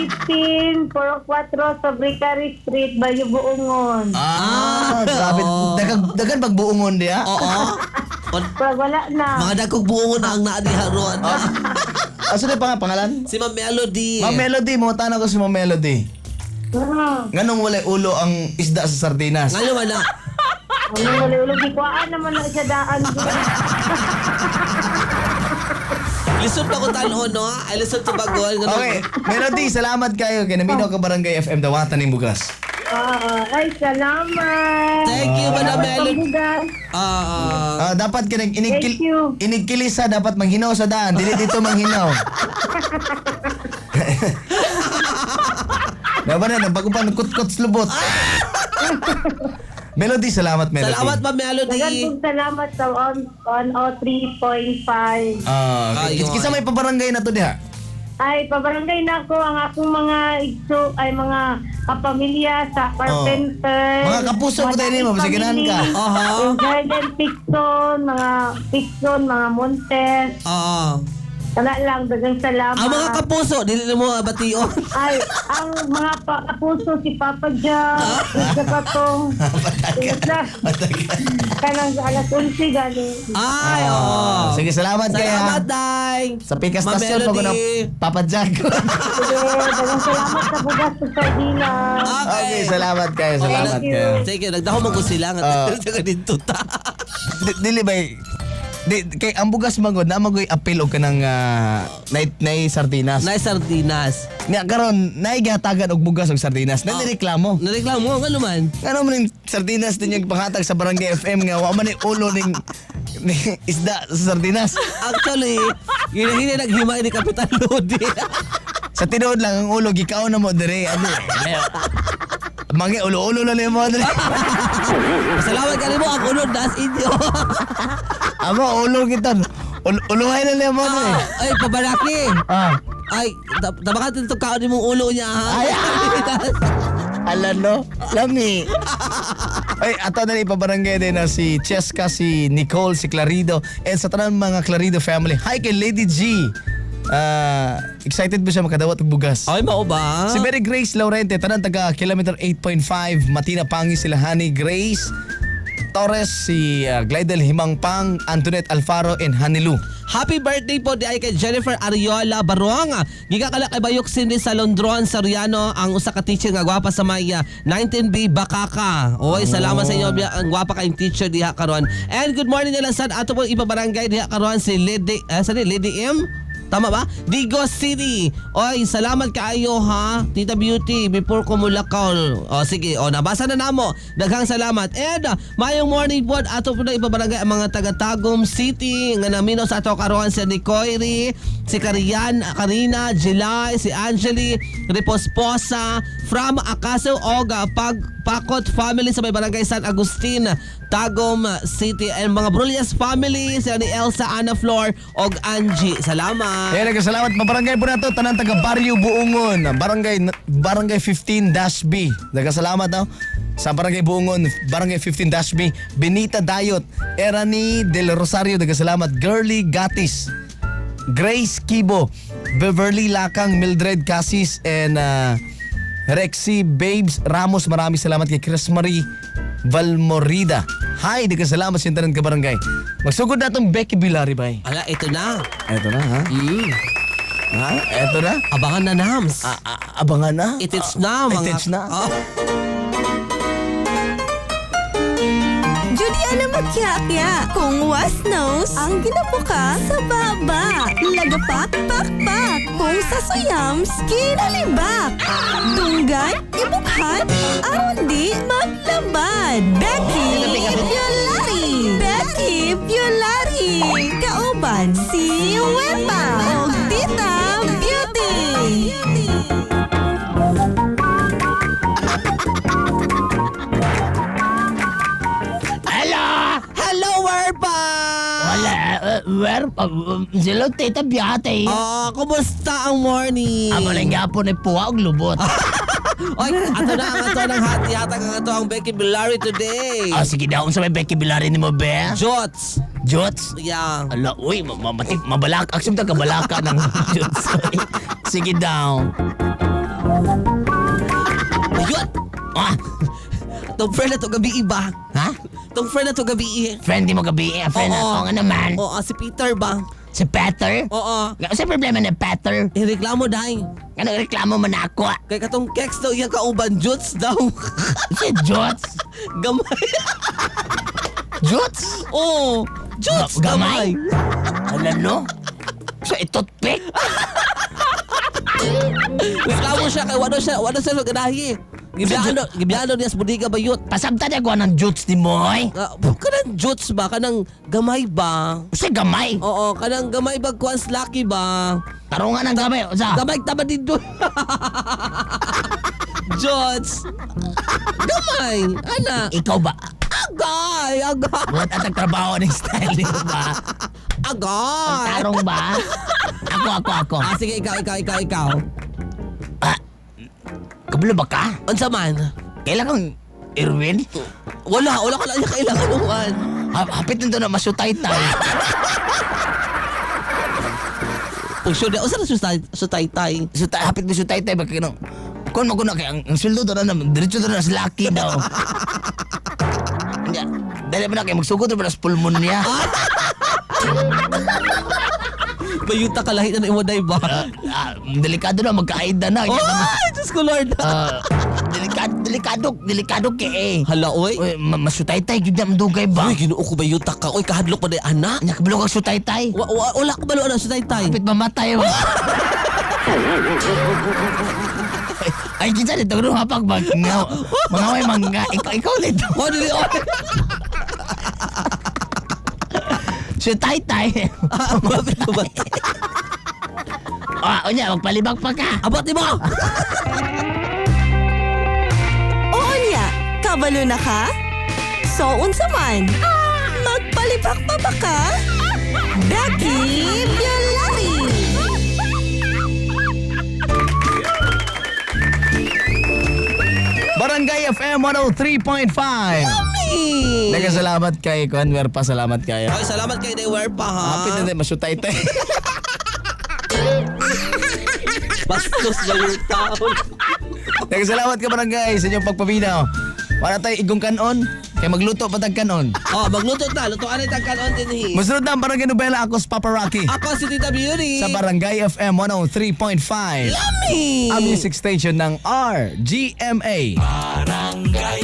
15, Purok 4, Sobricari Street, Bayo Buongon. Ah, grabe. Oo. Dagan, dagan pagbuongon diya. Oo. Pag wala na. Mga dagkong buongon na ang naa diha ron. Asa na pa pangalan? Si Ma'am Melody. Ma'am Melody, mo tanong ko si Ma'am Melody. Nganong walay ulo ang isda sa sardinas? Ngano man na? Ano wala ulo gikuhaan naman na siya daan. Lisod pa ko tan-on, no? Ay, lisod tubagol. Ngano- Okay, Melody, salamat kayo. Kay naminaw ka Barangay FM dawatan ning bugas. Ay, salamat. Thank you, Madam Melody. Pambugas. Ah, Ah, dapat kinig Thank you. inigkilisa dapat manghinaw sa daan, dili dito manghinaw. Dapat na bago pa nagkutkot sa lubot. Melody, salamat Melody. Salamat, Ma'am Melody. Dagan pong salamat sa on 103.5. Ah, Ayun. kisa may pabarangay na to diha. Ay, pabarangay na ako ang akong mga igso, ay mga kapamilya sa carpenter. Oh. Mga kapuso po tayo nimo, bisag ganahan ka. Aha. Yung Garden Picton, mga Picton, mga Montes. Oo. Wala lang, dagang salamat. Ang mga kapuso, dili na mo bation. Ay, ang mga kapuso, si Papa Jack, isa pa tong, isa, kanang alas 11 gani. Ay, oo. Sige, salamat kayo. Salamat, Day. Sa Pikas Ma'am Stasyon pag Melody. Papa Jack. Sige, dagang salamat sa bugas sa sardinas. Okay. Okay, salamat kayo, salamat Thank you. kayo. Thank you. Nagdahom ko sila. Ah. Nga dito ta. Dili ba di, kay ang bugas magod na magoy apil og kanang nay sardinas. Nice sardinas. Nya karon nay gihatagan og bugas og sardinas. Na nireklamo. Nareklamo, nga naman. Ngano man ning sardinas din yung panghatag sa Barangay FM nga wa man ni ulo ning ni isda sa sardinas. Actually, ginahina naghimay ni Kapitan Lodi. Sa tinuod lang ang ulo gikaon na mo dire. Ano? Mga ulo-ulo na nimo dire. Salamat ka mo ang unod nas inyo. Amo ulo kita. Ulohay na nimo dire. Ay, pabalaki. Ah. Ay, tabakan ito kaon imong ulo niya ha. Ay, Ala no, lami. Ay, ato na ipabarangay din na si Cheska, si Nicole, si Clarido, and sa tanan mga Clarido family. Hi kay Lady G. Ah, excited ba siya makadawat og bugas? Ay, mao ba? Si Mary Grace Laurente, tanan taga kilometer 8.5, Matina Pangi sila Honey Grace Torres, si Glidel Himangpang, Antoinette Alfaro, and Hanilu. Happy birthday po di ay kay Jennifer Ariola Barong. Giga kala kay Bayok Cindy sa Londron, Soriano, ang usa ka teacher nga gwapa sa may 19B Bakaka. Oy, salamat sa inyo ang gwapa kayong teacher diha karon. And good morning nila sad ato po ipabarangay diha karon si Lady sorry, Lady M. Tama ba? Digos City. Oy, salamat kaayo ha, Tita Beauty, before ko mulakaw. O sige, o nabasa na namo. Daghang salamat. And mayong morning po ato po na ipabarangay ang mga taga Tagum City nga naminaw sa ato karon si Nicoyri, si Karian, Karina, July, si Angeli, Reposposa from Acaso Oga, Pag Pakot family sa may barangay San Agustin, Tagum City and mga Brullas family, sila ni Elsa, Ana Flor og Angie. Salamat. Ayan, nagkasalamat. Pabarangay po na to, tanan taga Barrio Buongon, Barangay Barangay 15-B. Nagkasalamat no? Sa Barangay Buongon, Barangay 15-B, Benita Dayot, Erani Del Rosario, nagkasalamat. Girly Gatis, Grace Kibo, Beverly Lakang, Mildred Cassis, and Rexy Babes Ramos. Maraming salamat kay Chris Marie Valmorida. Hi, nagkasalamat sa tanan ka barangay. Magsugod na itong Becky Bilari, bay. Ala, ito na. Eto na, ha? Ha? Eto na? Abangan na nams. Abangan na. Itits na mga. Itits na. Oh. Judy, alam mo kya-kya. Kung was knows, ang ginapuka sa baba. Lagapak, pak, pak. Kung sa suyams, kinalibak. Dunggan, ibukhan, aron di maglabad. Becky Piolari. Becky Piolari. Kauban si Wepa. Og Tita Beauty. Hello! Hello, Werpa! Wala, where, sila Tita Biate. Oh, kumusta ang morning? Amo lang gapon ni puwa og lubot. Oy, ato na ang ato ng hati hatag ang ato ang Becky Bilari today. Ah, sige daw, sa may Becky Bilari ni mo, be? Jots. Jots? Yeah. Ala, uy, mabalak. Aksyon ta kabalaka ng Jots. Sige daw. Ayun! Ah, Tong friend na to gabi iba. ha? Tong friend na to gabi. Friend di mo gabi eh. Friend na Oo. ako nga naman. Oo, si Peter ba? Si Peter? Oo. Nga, sa problema ni Peter? Eh, reklamo dahil. Nga nagreklamo man ako. Ah. Kay katong keks daw iya kauban juts daw. Si Jots. Gamay. Jots? Oo. Juts Gamay? gamay. Ala no? So, itutpick? Reklamo siya kay wano siya, wano siya ganahi. Gibyano, gibyano niya sa bodega bayot. Pasabta niya kuha ng Jots ni Moy. Ah, kanang juts ba? Kanang gamay ba? Sa gamay. Oo, kanang gamay ba kuan lucky ba? Tarungan ng gamay. Sa? Gamay tama dito. Juts. Gamay. Ana. Ikaw ba? Agay, agay. Buhat at ang trabaho ng style di ba? Agay. Tarong ba? Ako, ako, ako. Ah, sige, ikaw, ikaw, ikaw, ikaw. Ah, kabalo ba ka? Unsa man? Kailangan Irwin? Wala, wala ko lang niya kailangan uwan. Hapit nito na masutay tayo. Pusyo na, usa na sutay tay. Sutay, hapit mo sutay tayo. Bakit no? Kung maguna kay ang sweldo to na naman, diretso to na sa laki daw. Nya, dali mo na kay magsugod na sa pulmonya. Bayuta ka lahi na imo day ba? Ah, delikado na magkaida na. Oh, ay, Diyos ko Lord. Ah, delikado, delikado, delikado kay eh. Hala, oy. Uy, masutay-tay, yun na dugay ba? Uy, Ginoo ko bayuta ka. Uy, kahadlok pa day ana. Nya, kabalo kang sutay-tay. Wala ko balo ana sutay tay. Hapit mamatay ba? Ay, kinsa dito, ganun hapag ba? Nga, mga may mangga. Ikaw, ikaw nito. Oh, dili oy. Sutay-tay. Ah, mabit ko ba? Ah, unya, magpalibag pa ka. Abot ni mo. Oo niya, kabalo na ka? So unsa man? Magpalibak pa ba ka? Becky Biolari! Barangay FM 103.5. Nagkasalamat kay Conwer pa. Salamat kayo. Oy, salamat kay Day pa ha. Hapit na din, masutay tayo. Bastos bayuta. Nagkasalamat ka barangay sa inyong pagpaminaw. Wala tayo igong kanon. Kaya magluto pa tag kanon. Oh, magluto ta. Lutuan na tag kanon din hi. Masunod na ang Barangay Nobela. Ako si Papa Rocky. Ako si Tita Beauty. Sa Barangay FM 103.5. Yummy! Ang music station ng RGMA. Barangay